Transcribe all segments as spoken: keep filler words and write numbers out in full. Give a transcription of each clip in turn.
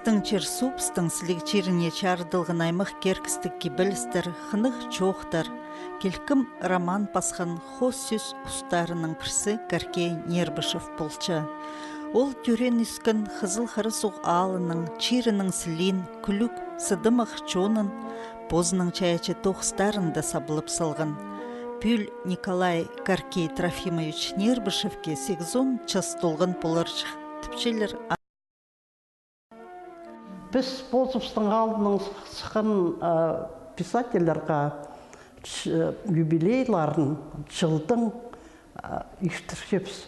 Пістің чир-суубыстың сіліг чиріне чарыдылған аймах киркестіг кибелістер, хынығ чоохтар, килкім роман пасхан хоос сӧс устарының пірсі Каркей Нербышев полча. Ол тӧреен-ӧскен Хызыл Харасуғ аалының чирінің сілиин, кӱлӱк, сыдымах чонын, позының чайаачы тоғыстарын даа саблап салған. Пӱӱл Николай Каркей Трофимович Нербышевке сигізон час толған поларҷых, тіпчелер. Піс позыбыстың аалдаң сых-, сыххан, а, писательлерге ч-, юбилейларын чылдаң, а, иртірчебіс.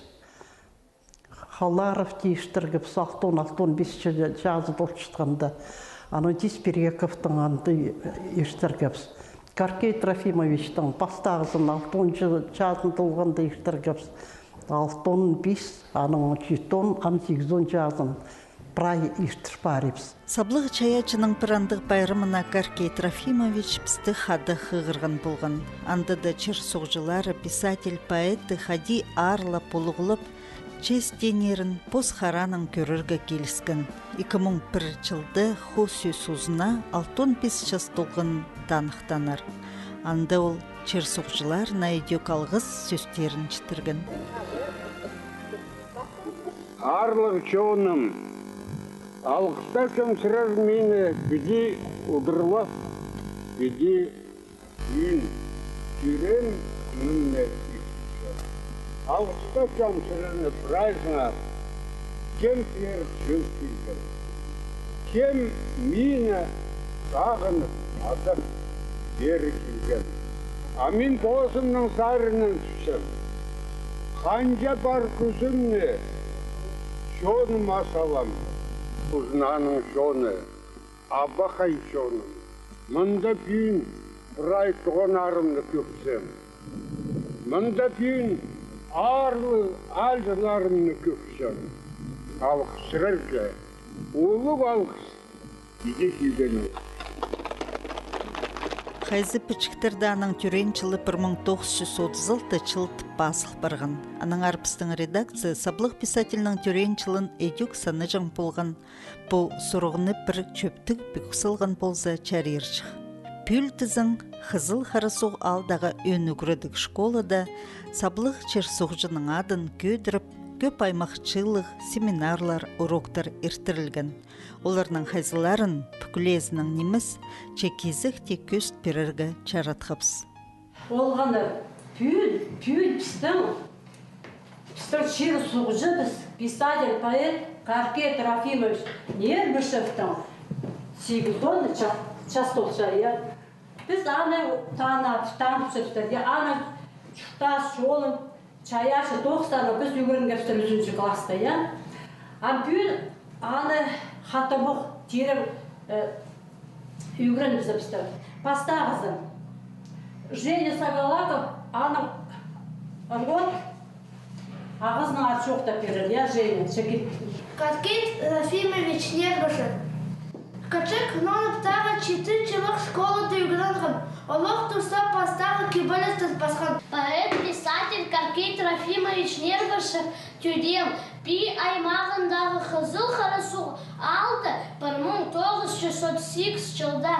Халаровты иртіргебіс, алтон, алтон пис ча-, чазы толчатханда. Анаң Тисперековтың анда иртіргебіс. Каркей Трофимовичтің пастағызын алтон ча-, чазын толғанда иртіргебіс. Алтон пис, анаң читон, ам сигізон чазын прай иртір парибыс. Саблығ чайаачының пір андағ пайрамына Каркей Трофимович пісті хада хығырған полған. Анда даа чир-суғҷылары, писатель-поэті хайди аарлап, улуғлап, честенерін пос харанаң кӧрерге киліскен. Ікі муң пір чылда хоос сӧс узына алтон пис час толған таныхтанар. Анда ол чир-суғҷыларына ідӧк алғыс сӧстерін читірген. Аарлығ чоным, алғыстаам сірерні, мині піди удурлап, піди ӱн тӧреен кӱнімні иртірче. Алғыстаам сірерні прайзыңар, кем пеер чӧр килген, кем мині сағынып, адап пеер килген. А мин позымның сариннаң тіпчем. Ханҷа пар кӱзімні чоныма салам. Узнаның чоны, абахай чоным. Мында пӱӱн прай туғаннарымны кӧрзем. Мында пӱӱн аарлығ аалҷыларымны кӧрзем. Алғыс сірерге. Улуғ алғыс. Иди килгенің. Хайзы пічіктерде аның тӧреен чылы пір муң тоғыс чӱс отыс алты чыл тіп пазыл парған. Аннаңар пістің редакция саблығ писательнің тӧреен чылын ідӧк санаҷаң полған. Пу сурығны пір чӧптіг пӱк салған полза чарирҷых. Пӱӱл тізең, Хызыл Харасуғ аалдағы ӧӧн ӱгредіг школада саблығ чир-суғҷының адын кӧдіріп, кӧп аймах чыылығ, семинарлар, уроктар иртірілген. Оларның хайзыларын, пӱкӱлезінең нимес, че кизекте кӧзіт пирерге чаратхабыс. Олғаннар, пӱӱл, пӱӱл пістің, пістің чир-суғҷыбыс, писатель, поэт Каркей Трофимович Нербышевтің сигізон ча-, час толча, я. Піс аны тана-, танып чӧрчебіс, я, аны чуртас чолын, чайаачы тоғыстарын піс ӱгренгебіс ӱзінҷі класста, я. Ам пӱӱл аны хатабох тирем, э, ӱгренібіс пістер. Пастағызы. Женя Сагалаков, аның род ағазынаң чоохтап пирер, я, Женя, чекит. Каркей Трофимович Нербышев. Кічіг ноонаптары читі чыллығ школада ӱгренген, олох туста пастағы кибелістер пасхан. Поэт-писатель Каркей Трофимович Нербышев тӧреен Пии аймағындағы Хызыл Харасуғ аалда пір муң тоғыс чӱс отыс сигіс чылда.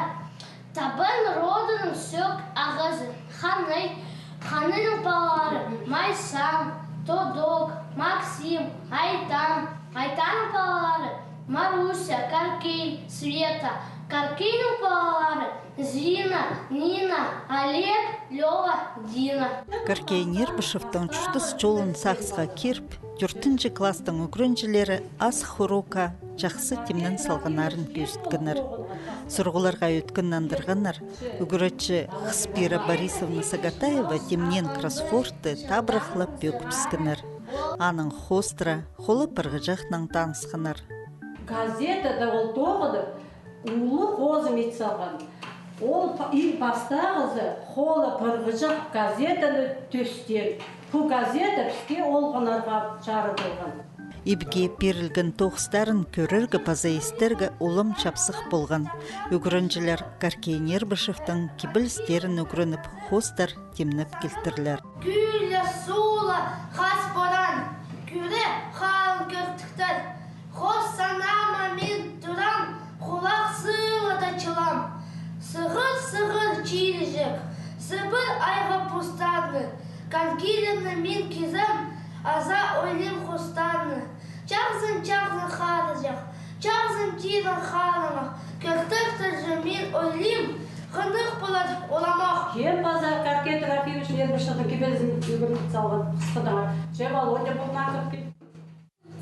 Табан родының сӧӧк ағазы Ханай. Ханайның палалары Майсам, Тодок, Максим, Айтан. Айтанның палалары Маруся, Каркей, Света. Каркейнің палалары Зина, Нина, Олег, Лёва, Дина. Каркей Нербышевтің чуртас чолын сағысха киріп, тӧртінҷі класстың ӱгренҷілері азых урокха чахсы тимнен салғаннарын кӧзіткеннер. Сурығларға ӧткін нандырғаннар, ӱгретчі Хыспира Борисовна Сагатаева тимнеен кроссвордты табырахлап пӧгібіскеннер. Анаң хоостыра холы пырғыҷахнаң танысханнар. Газетада ол тоғынып, улуғ хозым ит салған. Ол па-, иң пастағызы холы пырғыҷах газетаны тӧстеен. Пу газета піске олғаннарға чарыдылған. Ибге пирілген тоғыстарын кӧрерге паза истерге улам чапсых полған. Ӱгренҷілер Каркей Нербышевтің кибелістерін ӱгреніп, хоостар тимнеп килтірлер. Кӱле-суле хас пораан, кӱре халын кӧртіктер. Хос санаама мин турам, Пір айға пустарны, конькилерні мин кизем, аза ойлим хустарны. Чағзын, чағзын, харачах, чағзын, тидің халаңах. Кӧртіртірҷе, мин ойлим, хынығ полар оламах. Кем паза Каркей Трофимович Нербышевтің кибелізін ӱгрен салған хысхыдаңар? Че Володя Бултнаков кил.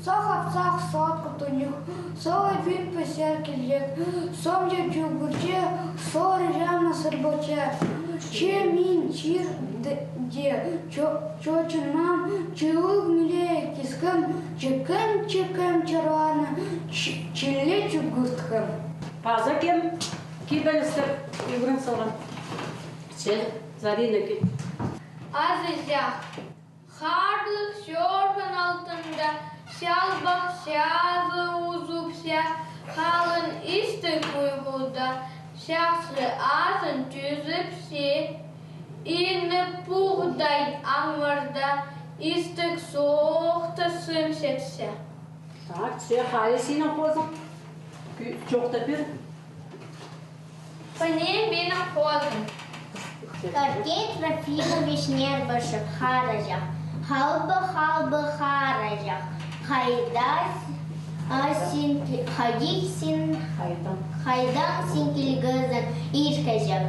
Сох апсах, сотхы тунюх, сох ибин пісер килек, сомҷа чӱгӱрче, сох режама сырбоча. Че мин чир де, де чо-, чочынмам, чылығ миле кискем, чикем, чикем чарғаны, чи-, чиле чӱгӱрткем. Паза кем кибелістер ӱгрен салған? Че, Зарина кил. Азызах. Хаарлығ сӧӧрбін алтында, сялбах сазы узупча, халын истіг уйғуда, сағызы азын тӱзіпче, ині пуғдай аңмарда, истіг соохты сым сепче. Так, че хайы синің хозың? Кӱ-, чоохтап пир. Піне минің хозым. Каркей Трофимович Нербышев, «Хараҷах». Халбы, халбы, хараҷах. Хайда с-, а, син ки-, хайди син, хайдаң син килгезің, иркеҷек.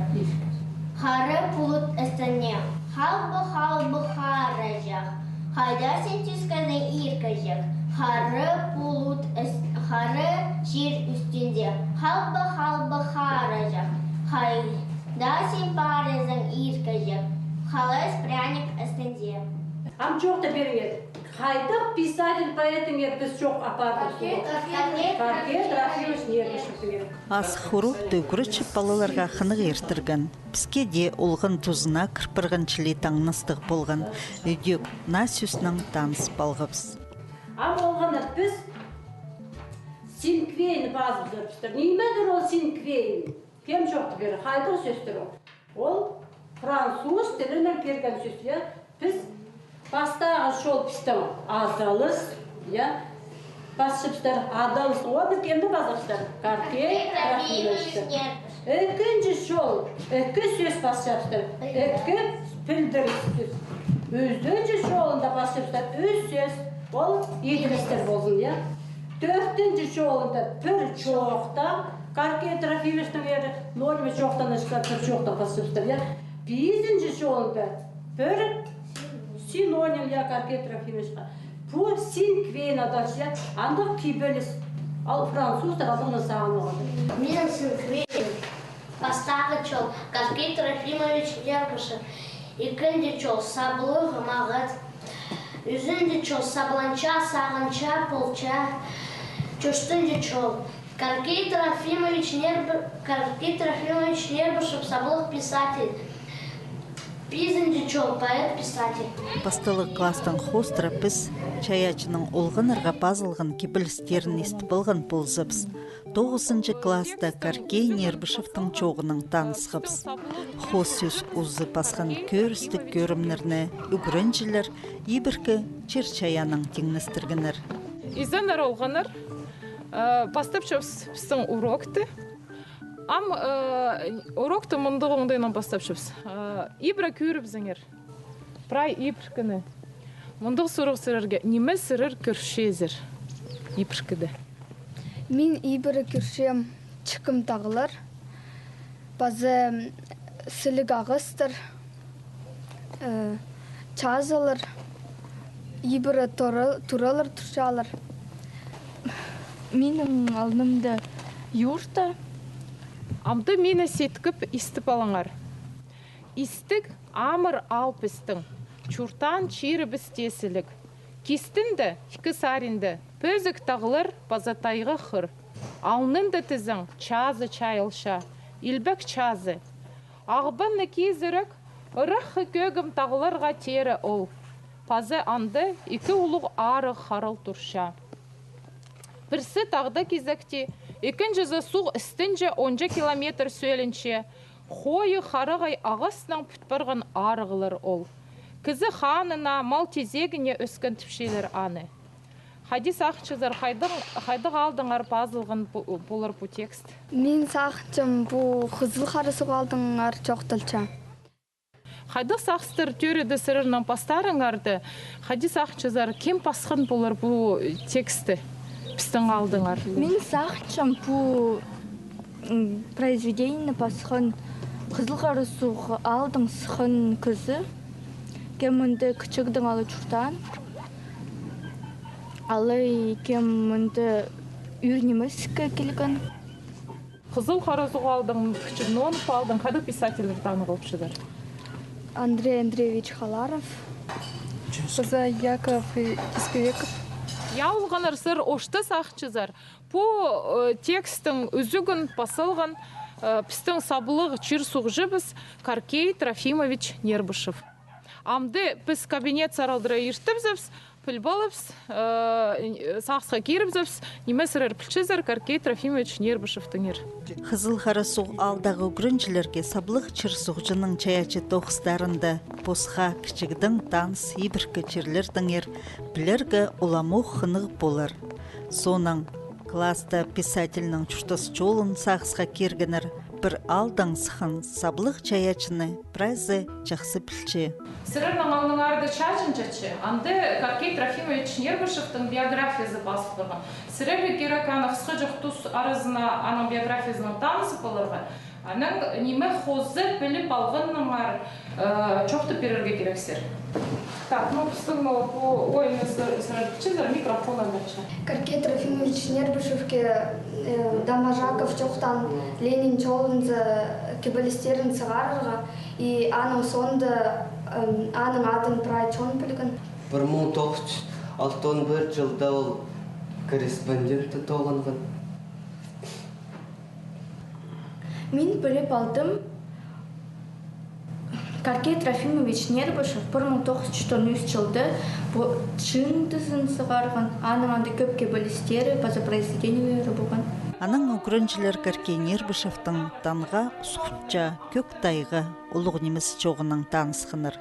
Хара пулут істіне. Халбы, халбы, хараҷах. Хайда син тӱскезің, иркеҷек? Хара пулут іс-, хара чир ӱстӱнде. Халбы, халбы, хараҷах. Хайда син парезің, иркеҷек? Халас пряник істінде. Ам чоохтап пиріңер. Хайдағ писатель, поэтіңер піс чох апарып? Каркей Трофимович Нербышевтіңер. Азых урокты ӱгретчі палаларға хынығ иртірген. Піске дее олған тузына кір парған чіли таңнастығ полған. Ӧдек наа сӧснең таныс полғабыс. Ам олғаннар, піс синквейні пазыбызарбыстыр. Нимедір ол синквейн? Кем чоохтап пирер, хайдағ сӧстір ол? Ол француз тілінең кірген сӧс, я. Піс пастағы чол пістің адалыс, я, пасчабыстыр, адалыс. Оны кемні пазыбыстыр? Каркей Трофимовичті. Ікінҷі чол, ікі сӧс пасчабыстыр. Ікі пілдіріс сӧс. Ӱзінҷі чолында пасчабыстыр ӱс сӧс. Ол иділістер ползын, я. Тӧртінҷі чолында пір чоохтаң, Каркей Трофимовичтің ері, но ниме чоохтаң ышта пір чоохтаң пасчабыстыр, я. Пизінҷі чолында пір синоним, я, Каркей Трофимовичке. Пу синквейн адалча, андағ кибеліс. Ал французтар адалны сағынған. Минің синквейн. Пастағы чол, Каркей Трофимович Нербышев. Ікінҷі чол, саблығ мағат. Ӱзінҷі чол, сабланча, сағынча, полча. Тӧртінҷі чол, Каркей Трофимович Нерб-, Каркей Трофимович Нербышев, саблығ писатель. Пизінҷі чол, поэт-писатель. Пасталығ класстаң хоостыра піс чайаачының олғаннарға пазылған кибелістерін истіп алған ползабыс. Тоғызынҷы класста Каркей Нербышевтің чооғынаң танысхабыс. Хоос сӧс узы пасхан кӧрістіг кӧрімнерні ӱгренҷілер ибіркі чир-чайааннаң тиңнестіргеннер. Изеннер, олғаннар, э, пастапчабыс пістің урокты. Ам, э, урокты мындағ оңдайнаң пастапчабыс. Э, ибіре кӧрібізіңер. Прай ибіркіні. Мындағ сурығ сірерге: ниме сірер кӧрчезер ибіркіде? Мин ибіре кӧрчем чікім тағлар, паза сіліг ағастар, э, чазылар, ибіре тура-, туралар турчалар. Минің алнымда юрта. Амды мині сеткіп истіп алыңар. Истіг амыр аал пістің, чуртаан чирібіс тее сіліг. Кистінде, ікі саринда, пӧзік тағлар паза тайға хыр. Алнында тізең, чазы чайылча, илбек чазы. Ағбанны кизірек, ыраххы кӧгім тағларға теере ол. Паза анда ікі улуғ арығ харал турча. Пірсі тағда кизекте, ікінҷізі суғ істінҷе онҷа километр сӧлінче, хойы харағай ағастаң пӱт парған арығлар ол. Кізі ханына, мал тизегіне ӧскен тіпчелер аны. Хайди сағынчазар, хайдағ, хайдағ аалдаңар пазылған пу-, полар пу текст? Мин сағынчам, пу Хызыл Хара суғ аалдаңар чоохталча. Хайдағ сағыстар тӧреді сірернің пастарыңарда? Хайди сағынчазар, кем пасхан полар пу тексті пістің аалдаңар? Мин сағынчам, пу, м, произведениені пасхан Хызыл Харасуғ аалдаң сыххан кізі, кем мында кічігдең ала чуртаан. Алай кем мында ӱр нимеске килген. Хызыл Харасуғ аалдаң, кічіг Нонып аалдаң хайдағ писательлер танығлапчазар? Андрей Андреевич Халаров. Паза Яков Киспебеков. Я, олғаннар, сірер ошта сағынчазар, пу, э, тексттің ӱзігін пас салған, э, пістің саблығ чир-суғҷыбыс Каркей Трофимович Нербышев. Амды піс кабинет саралдыра иртібізібіс, піліп алыбыс, э, сағысха кирібізібіс, ниме сірер пілчезер Каркей Трофимович Нербышевтеңер. Хызыл Харасуғ аалдағы ӱгренҷілерге саблығ чир-суғҷының чайаачы тоғыстарында посха кічігдең таныс ибіркі чирлердеңер пілерге уламох хынығ полар. Соонаң класста писательнің чуртас чолын сағысха киргеннер пір аалдаң сыххан саблығ чайаачыны прайзы чахсы пілче. Сірернің алныңарда чааҷын чатча, анда Каркей Трофимович Нербышевтің биографиязы пазыл парған. Сірерге кирек аны хысхаҷах тус аразына аның биографиязынаң танызып аларға. Анаң ниме хоза піліп алғаныңар, э, чоохтап пирерге кирексер. Так, ну, пістің, ну, пу ойынны сі-, сірер пілчезер, микрофон андағ ча. Каркей Трофимович Нербышевке, э, Доможаков чоохтаан Ленин чолынзар кибелістерін сығарарға, и аның соонда, эм, аның адын прай чон пілген. Пір муң тоғыс чӱс алтон пір чылда ол корреспондент тоғынған. Мин піліп алдым, Каркей Трофимович Нербышев пір муң тоғыс чӱс он ӱс чылда пу чыындызын сығарған, аның анда кӧп кибелістері паза произведениелері полған. Анаң ӱгренҷілер Каркей Нербышевтің танға усхунча кӧк тайға улуғ нимес чооғынаң танысханнар.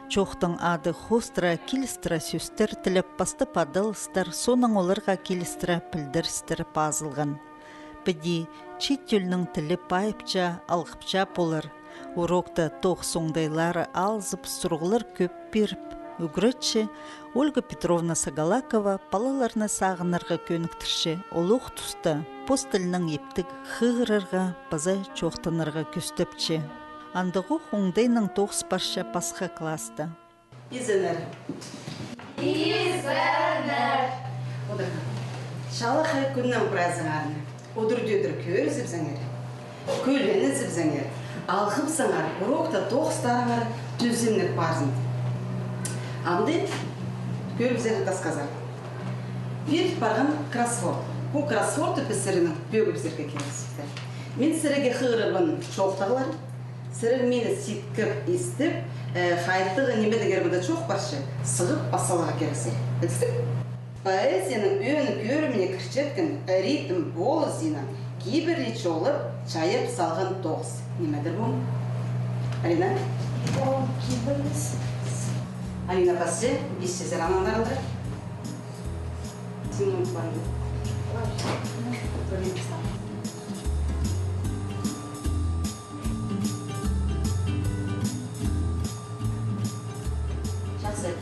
Чоохтың ады хоостыра килістіре сӧстер тілеп, пастап адалыстар, соонаң оларға килістіре пілдірістер пазылған. Піди чиит тӧлнің тілі пайыпча, алғыпча полар. Урокта тоғыс оңдайлары алызып, сурығлар кӧп пиріп, ӱгретчі Ольга Петровна Сагалакова палаларны сағынарға кӧніктірче, олох туста пос тілнең иптіг хығырарға паза чоохтанарға кӧстепче. Андағох оңдайнаң тоғыс парча пасха класста. Изеннер. Изеннер. Одырғам. Чалахай кӱннең прайзыңарны. Удур-тӧдір кӧрізібізеңер, кӱленізібізеңер, алғыпсаңар, урокта тоғыстарыңар тӱзімніг парзын. Амды кӧрібізер тасхазар. Пир парған кроссворд. Пу кроссвордты піс сірернең пӧгібізерге кирексер. Мин сірерге хығырарбын чоохтағлар. Сірер мині ситкіп истіп, э, хайдағ нимедеңер мында чоох парча, сығып пас саларға кирексер. Пілдістіг? Поэзияның ӧӧн кӧріміне кірчеткен ритм полызынаң кибірлі чолап чайап салған тоғыс. Нимедір пу? Алина? Ол кибірліс. Алина пасча, пісчезер анаңар алды. Сен минут парың. Чахсы.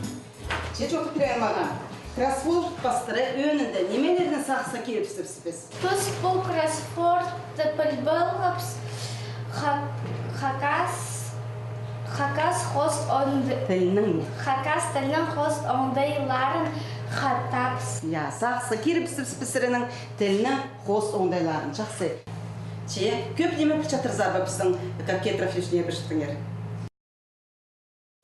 Че чоохтап пирер мағаа. Кроссворд пастыра ӧӧнінде нимелерні сағысха кирібіспеспіс? Піс пу кроссвордты піліп алғабыс, ха-, хакас, хакас хоос оңд-, тілнің. Хакас тілнің хоос оңдайларын хатабыс. Я, сағысха кирібіспіс піс сірернің тілнің хоос оңдайларын. Чахсы. Че, кӧп ниме пілчатырзар ба пістің Каркей Трофимович Нербышевтеңер?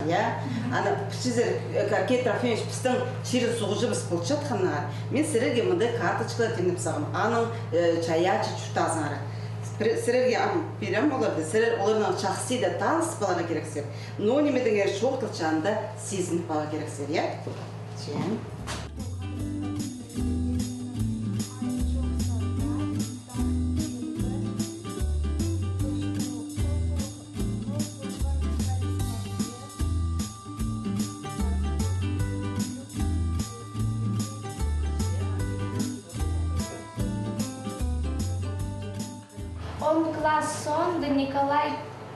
Я, аны пілчезер, э, Каркей Трофимович пістің чир-суғҷыбыс полчатханнаңар, мин сірерге мындағ карточкалар тимнеп салғам, аның, э, чайаачы чуртазынаңар. Пір-, сірерге ам пирем оларды, сірер оларнаң чахсы даа таныс поларға кирексер, но нимедеңер чоохталча, анда сизініп аларға кирексер, я? Че. Он класс соонда Николай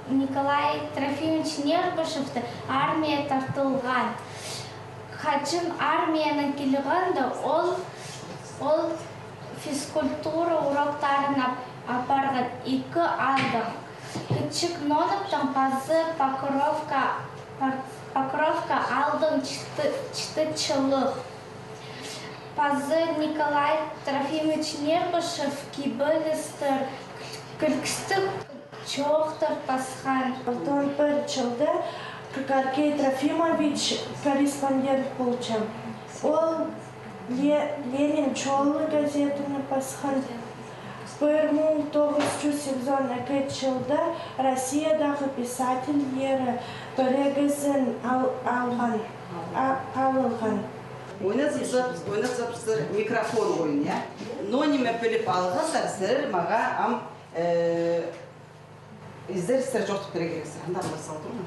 Николай Трофимович Нербышевті армия тартылған. Хаҷан армиянаң килгенде, ол, ол физкультура уроктарын ап-, апарған. Ікі аалдаң, Кічіг Ноновтың пазы Покровка, Пок-, Покровка аалдаң читі, читі чыллығ. Пазы Николай Трофимович Нербышев кибелістер кілкістіг чоохтар пасхан. Алтон пір чылда Каркей Трофимович корреспондент полча. Ол Ле-, «Ленин чолы» газетаны пасхан. Пір муң тоғыс чӱс сигізон ікі чылда Россиядағы писательлері пірігізін ал-, алған, а-, алылған. Ойназыбызар, ойназыбызар микрофон ойын, я? Но ниме піліп алғазар, сірер мағаа ам, э, изерсер чоохтап пирерзер. Анда пар салдым.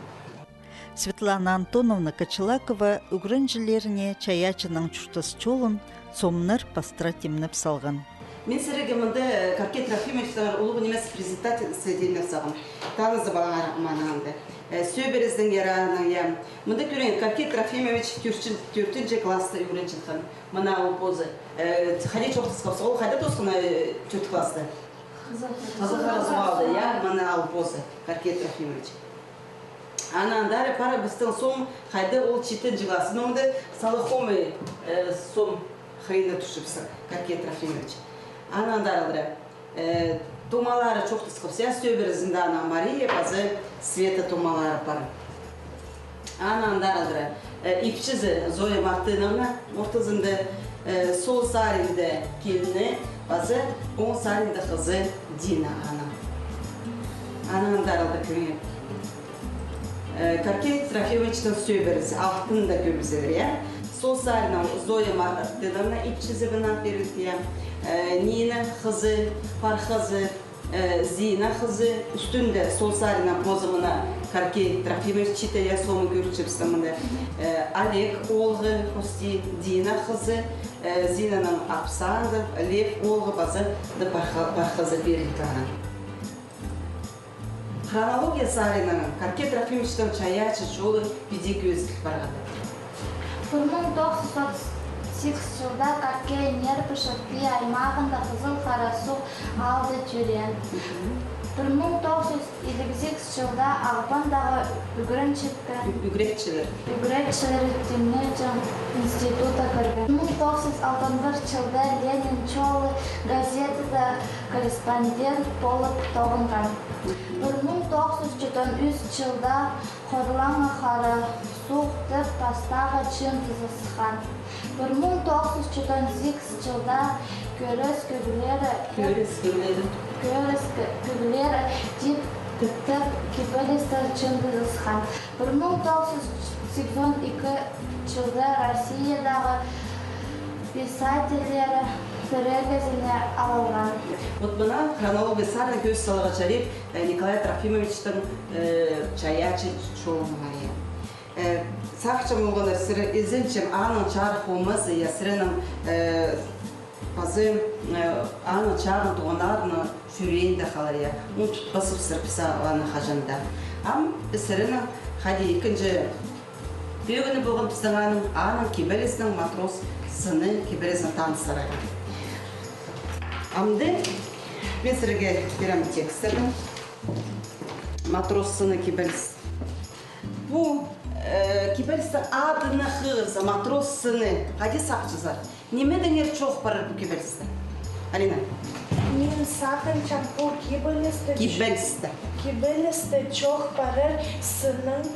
Светлана Антоновна Кочелакова ӱгренҷілеріне чайаачының чуртас чолын сомнар пастыра тимнеп салған. Мин сірерге мында, э, Каркей Трофимовичтің улуғ нимес презентацияны тимнеп салғам. Танызып алыңар маны анда. Э, сӧбірезің, я, аның, я. Мында кӧріңер, Каркей Трофимович тӧртін-, тӧртінҷі класста ӱгренчеткен. Мына ол позы. Э, хайди чоохтасхабыс, ол хайда тоосхан, э, тӧрт класты? Хызыл Хара суғ аалда, я, мына ол позы, Каркей Трофимович. Анаң андар парыбыстың сом, хайда ол читінҷі класс. Ну, мында салахомай, э, сом хыринда турчабыс, Каркей Трофимович. Анаң андар, э, туңмалары чоохтасхабыс, я, сӧбірезінде аның Мария паза Света туңмалары пар. Анаң андар, э, ипчізі Зоя Мартыновна, ортызында, э, сол саринда килні, паза оң саринда хызы Дина аның. Анаң андар кӧріңер. Э, Каркей Трофимовичтің сӧбірезі, алтында кӧрібізер, я. Сол сариннаң Зоя Мартыновна ипчізі, мына пеер, я. Э, Нина хызы, пар хызы, э, Зина хызы, ӱстӱнде сол сариннаң позы мына Каркей Трофимович читі, я, сомы кӧрчебіс мында. Э, Олег оолғы, хости, Дина хызы, э, Зинаның апсаанда Лев оолғы паза да пар хы-, пар хызы пеер аның. Хронология саринаң Каркей Трофимовичтің чайаачы чолы піди кӧзіділ парған. Пір муң тоғыс чӱс отыс сигіс чылда Каркей Нербышев Пии аймағында Хызыл Хара суғ аалда тӧреен. Пір муң тоғыс чӱс илиг сигіс чылда Ағбандағы ӱгренчеткен Ӱ-, ӱгретчілер. Ӱгретчілер тимнеҷең институтта кірген. Пір муң тоғыс чӱс алтон пір чылда «Ленин чолы» газетада корреспондент полып тоғынған. Пір муң тоғыс чӱс читон ӱс чылда хорлаңа Хара суғ тіп пастағы чыындызы сыххан. Пір муң тоғыс чӱс читон сигіс чылда «Кӧрес кӧглері», «Кӧрес кӧглері», «Кӧрес кӧ-, кӧглері» тіп, тіп, тіп кибелістер чыындызы сыххан. Пір муң тоғыс чӱс сигізон ікі чылда Россиядағы писательлері пірігізіне алылған. Вот мына хронология саринаң кӧзіт саларға чарир, э, Николай Трофимовичтің, э, чайаачы чолын, я. Э, сағынчам, оғланнар, сірер, ізенчем, аның чарых омазы, я, сірернің, э, пазы, э, аның чарығ туғаннарның чӱреенде халар, я. Ум тутпасыбыс сірер піс аны хаҷан даа. Ам сірернең хайди ікінҷі пӧгіні полған пістің аның, аның кибелізінің, «Матрос сыны» кибелізін таныстырарға. Амды мин сірерге пирем текстерін. «Матрос сыны» кибеліс. Пу, э, кибелістің адына хығырза, «Матрос сыны», хайди сағынчазар? Нимедеңер чоох парар пу кибелісте? Алина. Мин сағынчам, пу кибелісте, кибелісте, кибелісте чоох парар сыннаң.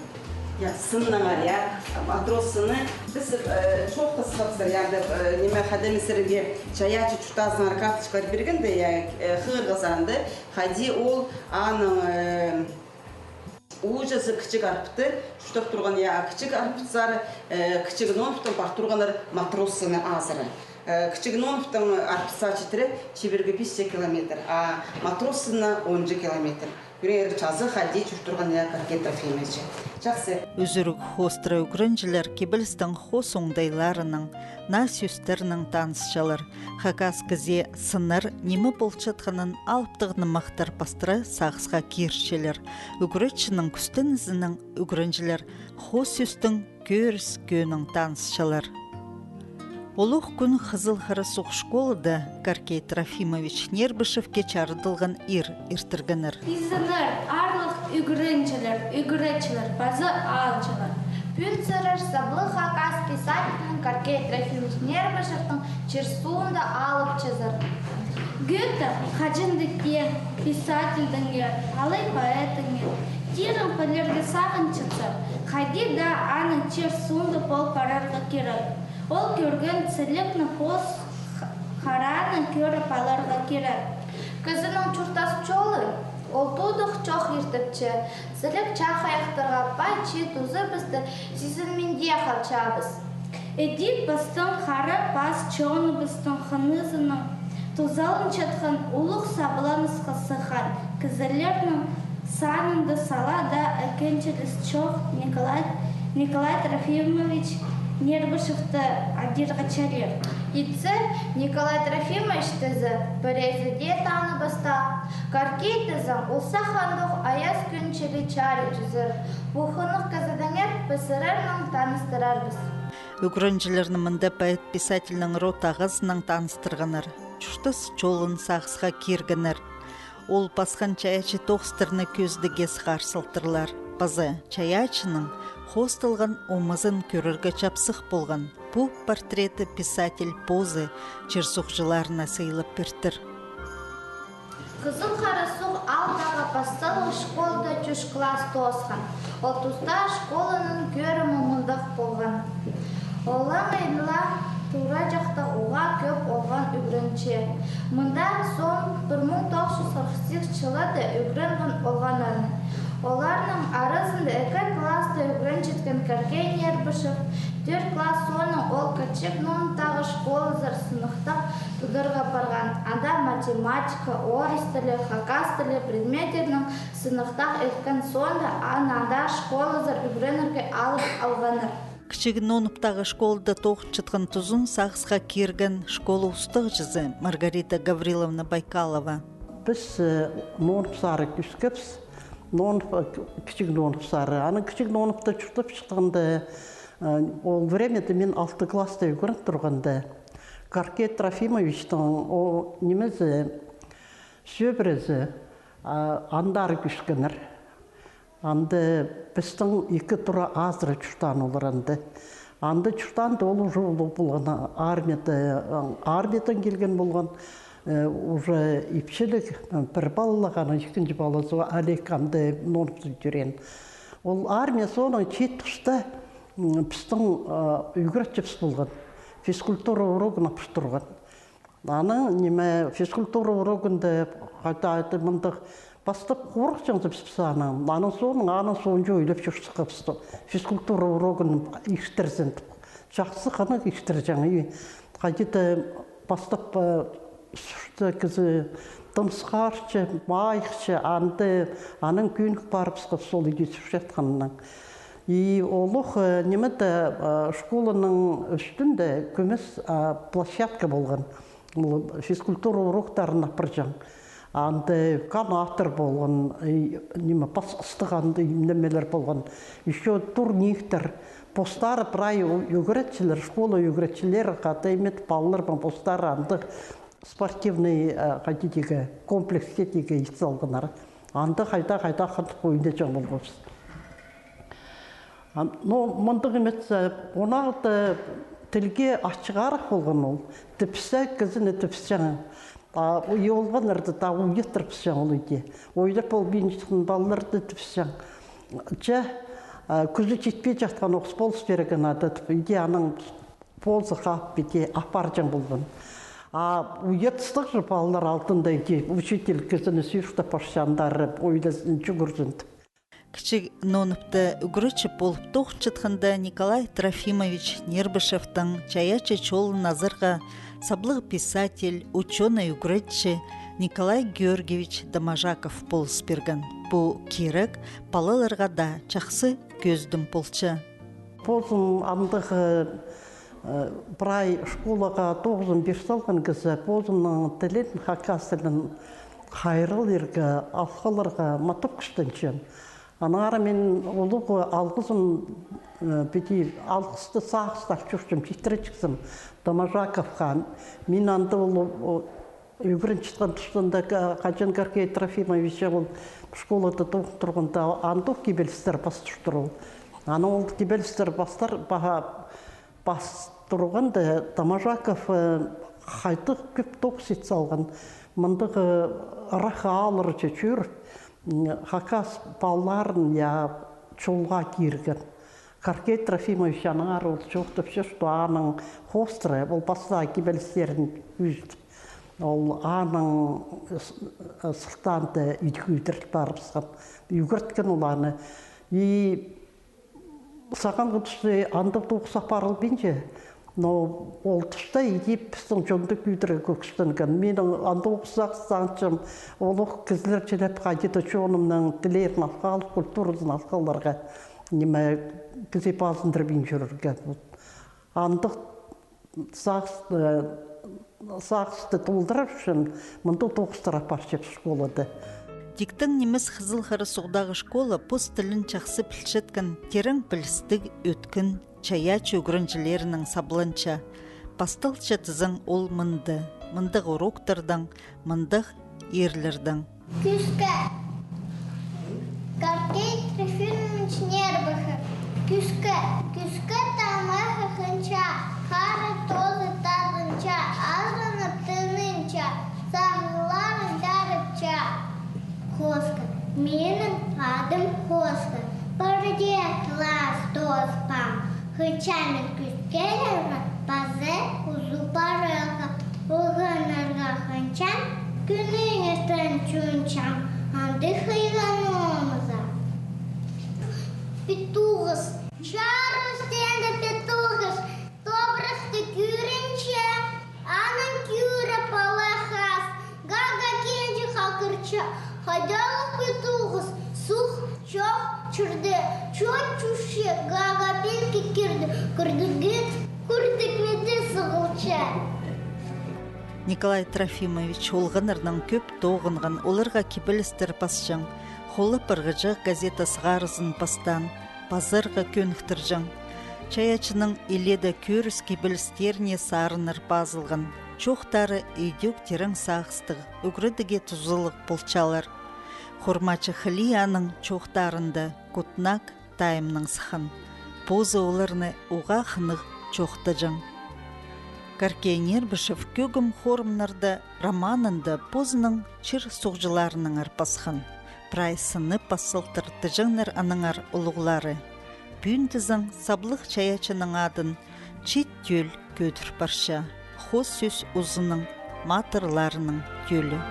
Я, сыннаң, я. «Матрос сыны». Піс, э, чоохтасхабыс, я, даа, э, ниме, хайда мин сірерге чайаачы чуртазынаңар карточкалар пиргенде, я, э, хығырғазар анда, хайди ол аның, э, ууҷазы Кічіг Арпты чуртап турған, я, Кічіг Арпыт сары, э, Кічіг Ноновтың пар турғаннар «Матрос сыны» азыра. Э, Кічіг Ноновтың Арпыт саа читіре чибіргі пис ча километр, а «Матрос сыны» он ча километр. Пірер чазы хайди чуртирға, я, Коркей Трофимович? Чахсы. Ӱзӱрік хоостыра ӱгренҷілер кибелістің хоос оңдайларынаң, наа сӧстернең танысчалар. Хакас кізее сыннар, ниме полчатханын алыптығ нымахтар пастыра сағысха кирчелер. Ӱгретчінің кӱстенізінең ӱгренҷілер хоос сӧстің кӧріс кӧӧнең танысчалар. Улуғ кӱн Хызыл Харасуғ школада Коркей Трофимович Нербышевке чарыдылған ир иртіргеннер. Изеннер, аарлығ ӱгренҷілер, ӱгретчілер паза аалҷылар. Пӱӱн сірер саблығ хакас писательнің Коркей Трофимович Нербышевтің чир суунда алыпчазар. Гёте хаҷан даа теен писательдеңер, алай поэтіңер. Тирең пілерге сағынчатса, хайди даа аның чир суунда пол парарға кирек. Ол кӧрген сілікні хоос х-, харааннаң кӧріп аларға кирек. Кізінің чуртас чолы, ол тудығ чох иртепче. Сілік чахайахтарға пай, че тузыбысты сизінминде халчабыс. Іди пістің хара пас чоныбыстың хынызынаң тузаланчатхан улуғ сабланысха сыххан кізілернің санында сала даа ікінҷілес чох Николай, Николай Трофимович Нербышевті адирға чарир. Итсе, Николай Трофимович тізе, пірезі дее таныбастаң, Коркей тізең, ол сах андох аяс кӱн чіли чарии тӱзер. Пу хынығ кізідеңер піс сірернең таныстырарбыс. Ӱгренҷілерні мында поэт-писательнің род ағазынаң таныстырғаннар, чуртас чолын сағысха киргеннер. Ол пасхан чайаачы тоғыстарны кӧзідіге сығар салтырлар. Паза чайаачының хоосталған омазын кӧрерге чапсых полған. Пу портретті писатель позы чир-суғҷыларына сыйлап пиртір. Хызыл Харасуғ аалдағы пасталығ школада чӱс класс тоосхан. Ол туста школаның кӧрімі мындағ полған. Олаңай ла тура чахта уғаа кӧп олған ӱгренҷі. Мында соонаң пір муң тоғыс чӱс хырых сигіс чылда ӱгренген олғаннар. Оларның аразында ікі класста ӱгренчеткен Коркей Нербышев, тӧрт класс соонаң ол Кічіг Ноныбтағы школазар сыныхтап тударға парған. Анда математика, орыс тілі, хакас тілі предметтернің сыныхтап иткен соонда, аны анда школазар ӱгренерге алып алғаннар. Кічіг Ноныбтағы школада тоғынчатхан тузын сағысха кирген школа устағҷызы Маргарита Гавриловна Байкалова. Піс, э, Ноныбсары кӧскебіс, Нонып, э, Кічіг Ноныбсары. Анаң Кічіг Ноныбта чуртапчатханда, э, ол времяда мин алты класста ӱгрен турғанда, Коркей Трофимовичтің, о, нимезі, сӧбірезі, а, андар кӧскеннер. Анда пістің ікі тура азыра чуртаан олар анда. Анда чуртаанда ол уже улуғ полған, армияда, армиядаң килген полған, э, уже ипчіліг, э, пір палалығ, аның ікінҷі палазы Олег анда Ноныбта тӧреен. Ол армия соонаң чиит туста, м, пістің, э, ӱгретчібіс полған. Физкультура урогын апарып турған. Анаң, ниме, физкультура урогында, хайда, хайда, мындағ пастап хорыхчаң тіп піс анаң. Анаң соонаң, анаң соонҷа ойлап чӧрчебіс. Физкультура урогын иртірзін тіп. Чахсы хынығ иртірҷең. И хайди-да пастап, э, сӱрте кізі тынысхарча, майыхча, анда, анаң кӧнік парыбысхабыс ол иди сӱрчетхеннең. И олох, э, нимеде, э, школаның ӱстӱнде кӧмес, э, площадка полған. Ол физкультура уроктарын апарҷаң. Анда канаттар полған, и, ниме, пасхыстығ анда, и, нимелер полған. Ещё турниктер. Постары прай ӱ-, ӱгретчілер, школа ӱгретчілері хада ниме, палалар паң постары анда спортивный, э, хайди тигі, комплекс тигі ит салғаннар. Анда хайда-хайда хынып ойнаҷаң полғабыс. А, ну, мындағ ниме, он алты тілге ачығарах полған ол. Тіпсе, кізіні тіпсең. А, и олғаннарды таа уйаттырыбысчаң ол иди. Ойлап полбинчатхан палаларды тіпсең. Че, а, кӱзі читпинчатхан ох, полыс пирген ада тіп. Иди анаң полза хап иди апарҷаң полған. А уйатыстығ же палалар алтында иди, учитель кізіні сӧстеп парча андар, ойлазын, чӱгӱрзін тіп. Кічіг Ноныбта ӱгретчі полып тоғынчатханда Николай Трофимович Нербышевтің чайаачы чолын азарға саблығ писатель, учёный ӱгретчі Николай Георгиевич Доможаков полыс пирген. Пу кирек палаларға даа чахсы кӧзідім полча. Позым андағ, э, прай школаға тоғызын пир салған кізі, позымның тілін, хакас тілін хайраллирға, алхаларға матап кӱстенчем. Аннаңар мин улуғ алғызым, э, піди алғысты сағыстап чӧрчем, читіре чіксем, Доможаковха. Мин анда ол, о, ӱгренчеткен тустарында, ка-, хаҷан Горкей Трофимович ол школада тоғын турғанда, андох кибелістер пас туртыр ол. Анаң ол кибелістер пастар, паға пас турғанда, Доможаков, э, хайдағ кӧп тоғыс ит салған. Мындағ, э, ырах аалларҷа чӧріп, м, хакас палаларын, я, чолға кирген. Горкей Трофимович аннаңар ол чоохтапча, что аның хоостыра, ол пастағы кибелістерін ӱзіп, ол аның с-, сылтаанда идӧк ӱдіріл парыбысхан, ӱгреткен ол аны. И сағам кӱдісті андағ тоғыс апарылбинча, но ол туста иди пістің чонды кӧдіре кӧргістенген. Минің андағ тоғыс сағынчам, олох кізілер чілеп хайди-да чонымның тілерін алғаалап, культуразын алғааларға, ниме, кізі пазындырбин чӧрерге. Вот. Андағ сағыс-, э, сағысты толдырар ӱчӱн мындағ тоғыстар апарчабыс школада. Тиктең нимес Хызыл Хара суғдағы школа пос тілін чахсы пілчеткен, тирең пілістіг ӧткін чайаачы ӱгренҷілерінің сабланча. Пасталча тізең ол мында, мындағ уроктардаң, мындағ ирлердең. Кӱске. Горкей Трофимович Нербахов. Кӱске. Кӱске тамахы хынча, хара тоозы тадынча, азынып тынынча, сағызларын чарыпча. Хоска. Минің адым Хоска. Пірдее класс тооспаам. Хынча мин кӱскелерге паза узу парарға. Олғаннарға хынчам, кӱннің иртен чуунчам, андағ хыйға номыза. Петуғыс. Чарыс теңде петуғыс. Топырахты кӧрінче, анаң кӧріп ала хас. Гага килче хакырча, хайдағ петуғыс, сух чох чирде чот чӱсче, Гага пилге кирді, кӧрдіг, кӧрдіг миде сығылча. Николай Трофимович олғаннарнаң кӧп тоғынған, оларға кибелістер пасчаң, холлап парғаҷах газета сығарызын пастаан, пазарға кӧніктірҷең. Чайаачының илееде кӧріс кибелістеріне сарыннар пазылған. Чоохтары идӧк тирең сағыстығ, ӱгредіге тузалығ полчалар. Хормачы хылианың чоохтарында кутнак тайымнаң сыххан. Позы оларны уғаа хынығ чоохтаҷаң. Горкей Нербышев «Кӧгім хоорымнарда» романында позының чир-суғҷыларынаңар пасхан. Прай сынны пас салтыр тіҷеңнер аннаңар улуғлары. Пӱӱн тізең саблығ чайаачының адын чиит тӧл кӧдір парча. Хоос сӧс узының матырларының тӧлі.